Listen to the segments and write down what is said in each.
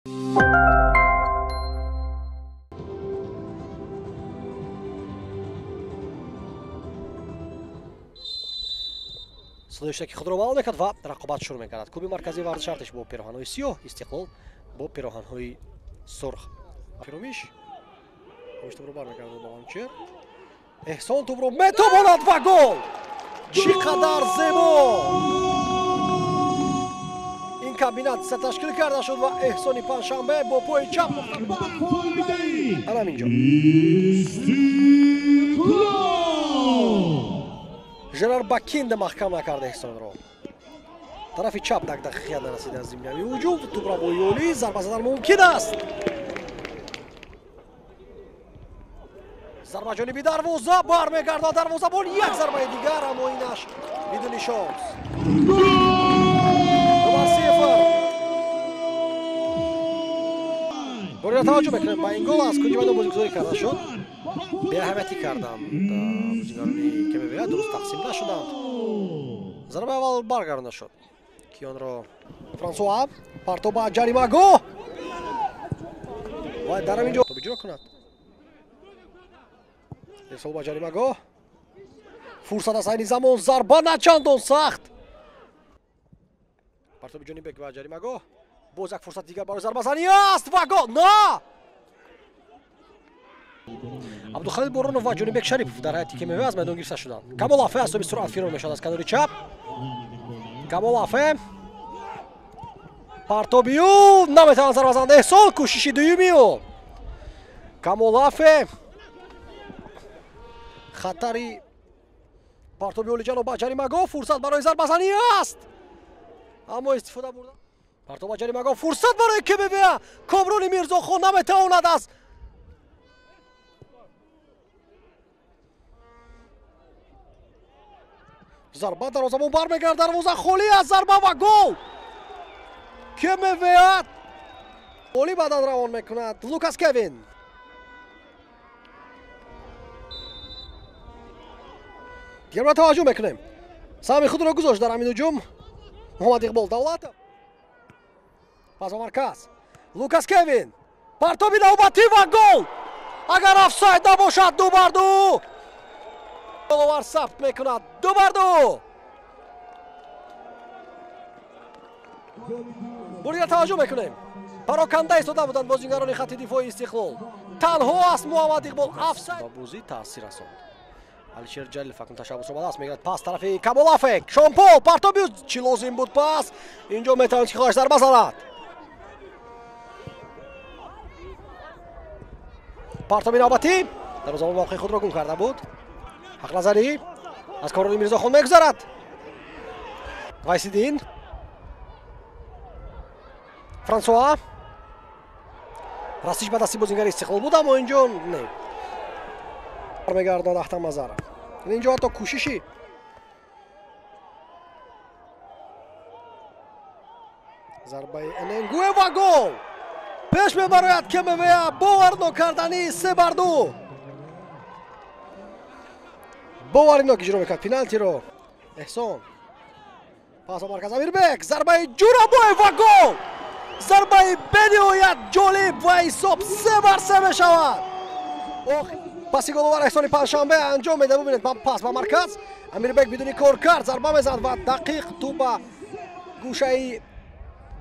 Садои иштаки худро баланд мекард ва рақобат шурӯъ мекард. Клуби марказии варзиши Артиш бо пироҳанҳои сиёҳ, Истиқлол бо пироҳанҳои сурх. Фиромиш тӯбро бармегардонад ба Манучер. Эҳсон тӯбро метобонад ва гол! Чӣ қадар зебо! Ин комбинатсия ташкил карда шуд ва Эҳсони Панҷшанбе бо пои чап анам инҷо. Жерар Бакинде маҳкам накард Эҳсонро. Тарафи чап як дақиқа нарасида аз зимняви ҳуҷум, тӯбро бо ёлӣ зарба задан мумкин аст. Зарба ҷониби дарвоза бармегардад дарвозабон, як зарбаи дигар, аммо инаш бидуни шонс. 2-0. Бориро таваҷҷӯҳ мекунем ба ин гол аз кунҷи майдон бозигузорӣ карда шуд. Беаҳамиятӣ карданд бозигарони КМВА, дуруст тақсим нашуданд. Зарбаи аввал баргардонда шуд, ки онро Франсуа партоб ба ҷаримагоҳ ва дар ҳамин ҷо иҷро кунад. Ирсол ба ҷаримагоҳ, фурсат аст айни замон, зарба на чандон сахт. Партоби Ҷонибек ба ҷаримагоҳ, боз як фурсат дигар барои зарбазанӣ аст ва гол! На! Абдухалил Боронов ва Ҷонибек Шарипов дар ҳайати КМВ аз майдон гирифта шуданд. Камол Афе аз ҳисоби суръат фирор мешавад аз канори чап. Камол Афе партоби ӯ наметавонад зарба занад. Эҳсон кӯшиши дуюми ӯ. Камол Афе хатари партоби олиҷаноб ба ҷаримагоҳ, фурсат барои зарбазанӣ аст, аммо истифода бурда. Партоб ба ҷаримагоҳ, фурсат барои КМВ. Комрони Мирзохон наметавонад аз зарба, дарвозабон бармегардад, дарвоза холӣ аст, зарба ва гол! КМВ олӣ бадан равон мекунад Лукас Кевин. Дигар таваҷҷӯҳ мекунем. Саҳми худро гузошт дар ҳамин ҳуҷум Муҳаммад Иқбол Давлатов. Пас ба марказ Лукас Кевин, партоби навбатӣ ва гол! Агар офсайд набошад, 2-2. Головар сабт мекунад 2-2. Бурдига таваҷҷӯҳ мекунем. Пароканда истода буданд бозигарони хатти дифои Истиқлол. Танҳо аст Муҳаммад Иқбол, офсайд ба бозӣ таъсир расонд. Алишер Ҷалилов акнун ташаббусро ба даст мегирад. Пас тарафи Камолафек. Шонпол партоби чӣ лозим буд пас? Инҷо метавонад ки хоҳаш зарба занад. Партоби навбатӣ дарвозабон мавқеи худро гум карда буд. Ҳақназарӣ аз Комрони Мирзохон мегузарад. Вайсиддин, Франсуа, расиш ба дасти бозингари Истиқлол буд, аммо инҷо не. Бармегардонад Ахтам Назаров. Инҷо ҳатто кӯшиши зарбаи Эненгуе ва гол! Пеш мебарояд КМВ, боварнокарданӣ 3-2. Боваринок иҷро мекард пеналтиро. Эҳсон пас ба марказ Амирбек, зарбаи Ҷурабоев ва гол! Зарбаи бениҳоят ҷолиб ва ҳисоб 3-3 мешавад. Паси головар Эҳсони Панҷшанбе анҷом медиҳад. Бубинед, пас ба марказ Амирбек бидуни кор кард, зарба мезанад ва дақиқ тӯб ба гӯшаи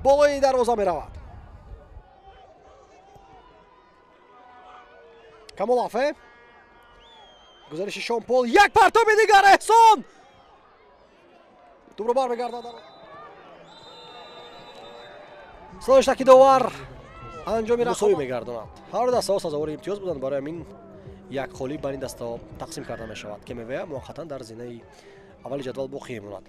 болои дарвоза меравад. Камол Афе, гузариши Шонпол, як партоби дигар, Эҳсон тӯбро бармегардад. Садои иштаки довар анҷоми мусовӣ мегардонад. Ҳар ду дастаҳо сазовори имтиёз буданд, барои ҳамин як холӣ бар ин дастаҳо тақсим карда мешавад. КМВ муваққатан дар зинаи аввали ҷадвал боқӣ мемонад.